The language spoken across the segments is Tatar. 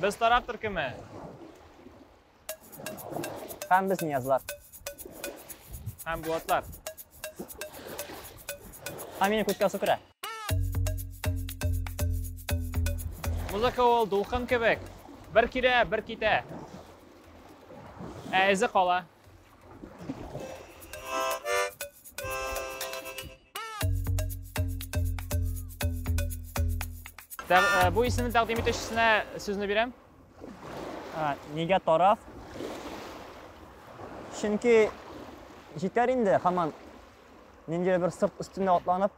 Без Тараф төркеме. Һәм без Ниязлар. Һәм Булатлар. Һәм мине күткә су керә. Музыка ул дулкын кебек. Бер килә, бер китә. Ә эзе кала. Бу исемне тәкъдим итүчесенә сүзне бирәм. Нигә Тараф? Чөнки җитәр инде һаман ниндидер бер сырт өстендә атланып,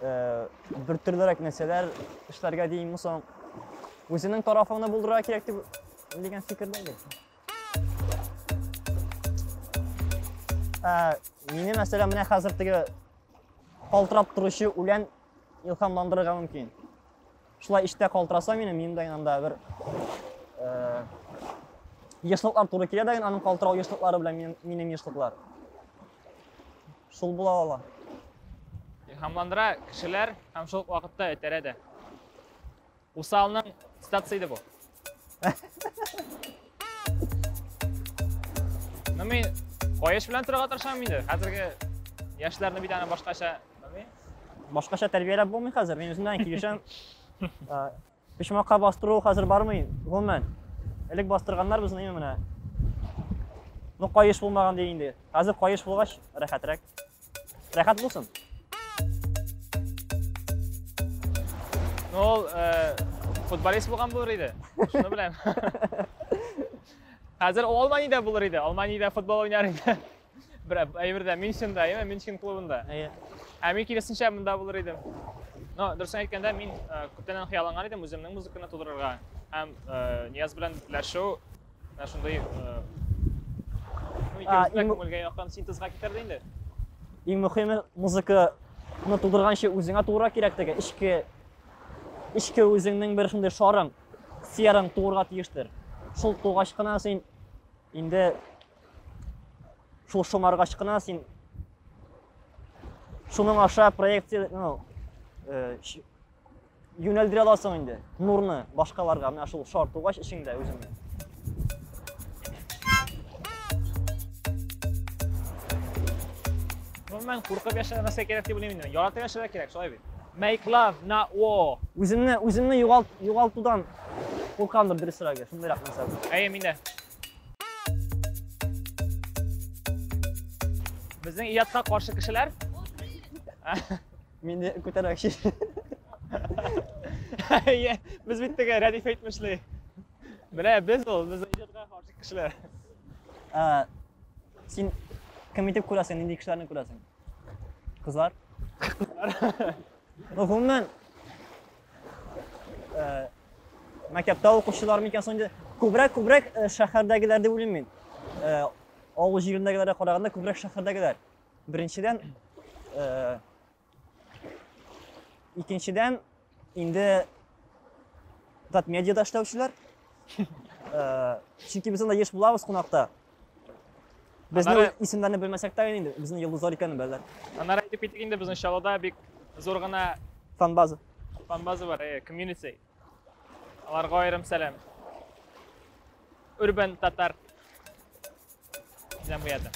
бер төрлерәк нәрсәләр эшләргә димме соң? Үзеңнең тарафыңны булдырырга кирәк дип дигән фикердә инде. Мине, мәсәлән, менә хәзер теге калтырап торучы үлән илһамландырырга мөмкин. Шулай эштә калтыраса мине, минем дә анда бер ешлыклар туры килә дә, аның калтырау ешлыклары белән минем ешлыклар. Шул була ала. Илһамландыра кешеләр һәм шул ук вакытта этәрә дә. Усалның цитатасы иде бу. Ну мин каеш белән торырга тырышам инде. Хәзерге яшьләрне бит аны башкача, белмим. Башкача тәрбияләп булмый хәзер. Мин үземнән килешәм. Почмакка бастыру хәзер бармый, гомумән. Элек бастырганнар безне менә. Ну, каеш булмаган ди инде. Хәзер каеш булгач, рәхәтрәк. Рәхәт булсын. Ну, ул футболист булган булыр иде. Шуны беләм. Хәзер ул Алманиядә булыр иде. Алманиядә футбол уйнар иде. Бер әйбердә Мюнхенда, әйме, Мюнхен клубында. Әйе. Ә мин киресенчә монда булыр идем. Но, дөресен әйткәндә, мин күптәннән хыялланган идем үземнең музыканы тудырырга. Һәм Нияз белән берләшү менә шундый ну, икебезнең дә күңелгә якын синтезга китерде инде. Иң мөһиме музыканы тудырганчы үзеңә туырга кирәк теге эчке эчке үзеңнең бер шундый шарың, сфераң туырга тиештер. Шул тугач кына син инде шул шомаргач кына син шуның аша проекция, ну, юнәлдерә аласың инде нурны башкаларга. Менә шул шар тугач эчеңдә үзеңне. Гомумән, куркып яшәмәскә кирәк дип уйлыйм инде. Яратып яшәргә кирәк, шулай бит. Make love, not war. Үземне, үземне югалт, югалтудан куркамдыр дөресрәге, шундыйрак нәрсә. Әйе, мин дә. Безнең иҗатка каршы кешеләр. Мине күтәрәкче. Әйе, без бит теге Рәдиф әйтмешли. Менә без ул, без иҗатка каршы кешеләр. Ә, син кем итеп күрәсең, нинди кешеләрне күрәсең? Кызлар? Кызлар. Ну, гомумән, э, мәктәптә укучылар микән соң инде? Күбрәк, күбрәк э, шәһәрдәгеләр дип уйлыйм мин. Э, авыл җирендәгеләргә караганда күбрәк шәһәрдәгеләр. Беренчедән, э, икенчедән, инде Татмедиада эшләүчеләр. Э, чөнки без анда еш булабыз кунакта. Безнең Аннары- исемнәрне белмәсәк тә инде, безнең йолдызлар икәнен беләләр. Аннары әйтеп китик инде, безнең Чаллыда бик зур гына Фанбаза. фанбаза бар, э, community. Аларга аерым сәлам. Urban татар җәмгыяте.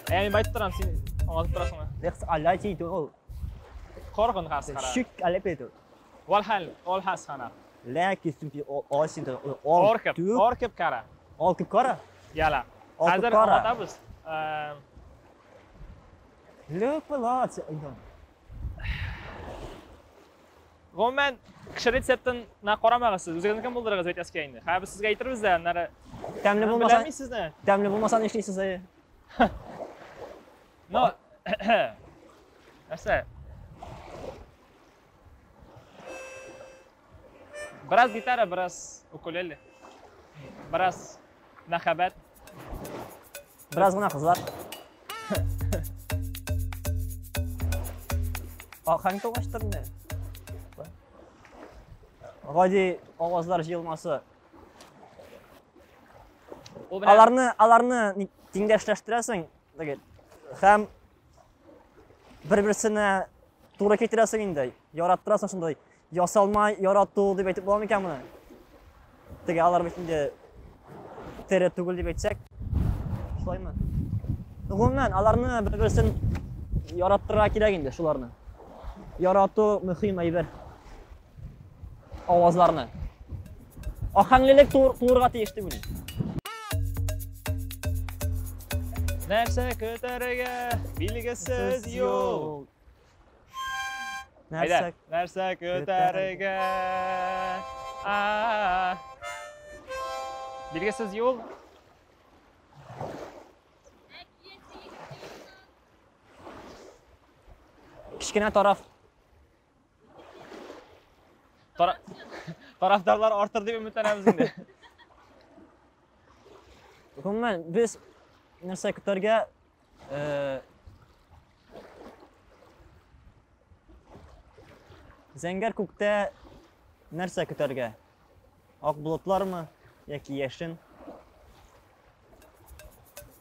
Ә мин байтып торам, син аңлатып торасыңмы? Лехс аляти ул. Коргын хасхара. Шик алепету. Валхал, ол хасхана. Ләки сүнки осин Оркып, оркып кара. Оркып кара? Яла. Оркып Хәзер кара. аңлатабыз. Лөпелат. Гомумән, кеше рецептына карамагыз сез, үзегезнекен булдырыгыз бит әскә инде. Хәзер без сезгә әйтербез дә, аннары Тәмле булмаса, беләм мин сезне. тәмле булмаса нишлисез әйе? Но нәрсә? Бераз гитара, бераз укулеле. Бераз мәхәббәт. Бераз гына кызлар. Аһәң тугаштыр инде. Гади авазлар җыелмасы. Ул менә Аларны, аларны тиңдәшләштерәсең, теге, һәм бер-берсенә Туры китерәсең инде, яраттырасың шундай. Ясалма ярату дип әйтеп була микән моны? Теге алар бит инде тере түгел дип әйтсәк, шулаймы? Гомумән, аларны бер-берсен яраттырырга кирәк инде шуларны. Ярату мөһим әйбер. Авазларны. Ахәңлелек туырга тиеш дип уйлыйм. Нәрсә көтәргә? Билгесез юл. Нәрсә? Әйдә, нәрсә көтәргә? А. Билгесез юл. Кечкенә тараф. Тарафдарлар артыр дип өметләнәбез инде. Гомумән, без нәрсә көтәргә зәңгәр күктә нәрсә көтәргә? Ак болытлармы яки яшен?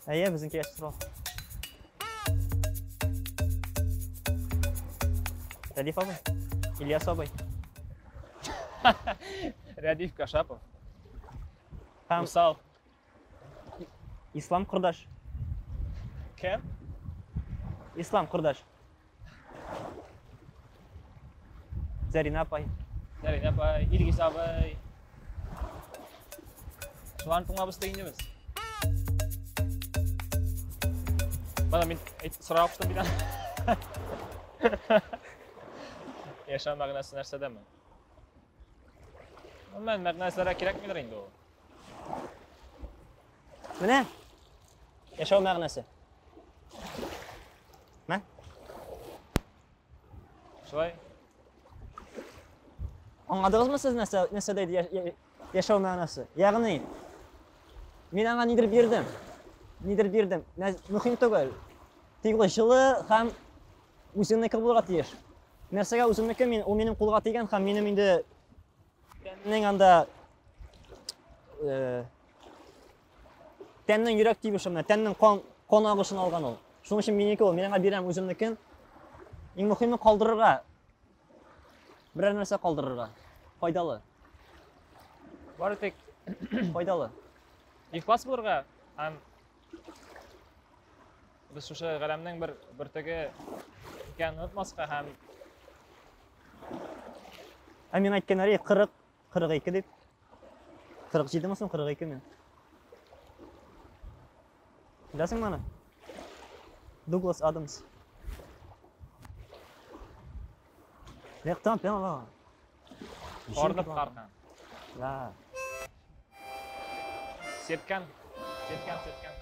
Әйе, безнең яшь сорау. Рәдиф абый, Ильяс абый. Рәдиф Кашапов. Һәм Усал. Ислам кордаш. Кем? Ислам кордаш. Зәринә апай. Зәринә апай, Илгиз абый. Шуларны тыңлабыз да инде без. Бана мин сорап куштым бит. Яшәү мәгънәсе нәрсәдәме? Гомумән, мәгънәселәр кирәкмидер инде ул. Менә яшәү мәгънәсе. Мә? Шулай. Аңладыгызмы сез нәрсә, нәрсәдә иде яшәү мәгънәсе? Ягъни мин аңа нидер бирдем. Нидер бирдем. Мөһим түгел. Тик ул җылы һәм үземнеке булырга тиеш. Нәрсәгә үземнеке мин, ул минем кулга тигән һәм минем инде тәннең анда тәннең йөрәк тибеше менә, тәннең кан агышын алган ул. Шуның өчен минеке ул, мин аңа бирәм үземнекен. Иң мөһиме калдырырга. Берәр нәрсә калдырырга. Файдалы. Бары тик файдалы. Ихлас булырга һәм без шушы галәмнең бер бөртеге икәнен онытмаска һәм Ә мин әйткәннәре 40, 42 дип. 47 мисың, 42 ми? Беләсеңме аны? Дуглас Адамс. Лектан пенала. Орнып каркан. Да. Сепкән, сепкән, сепкән.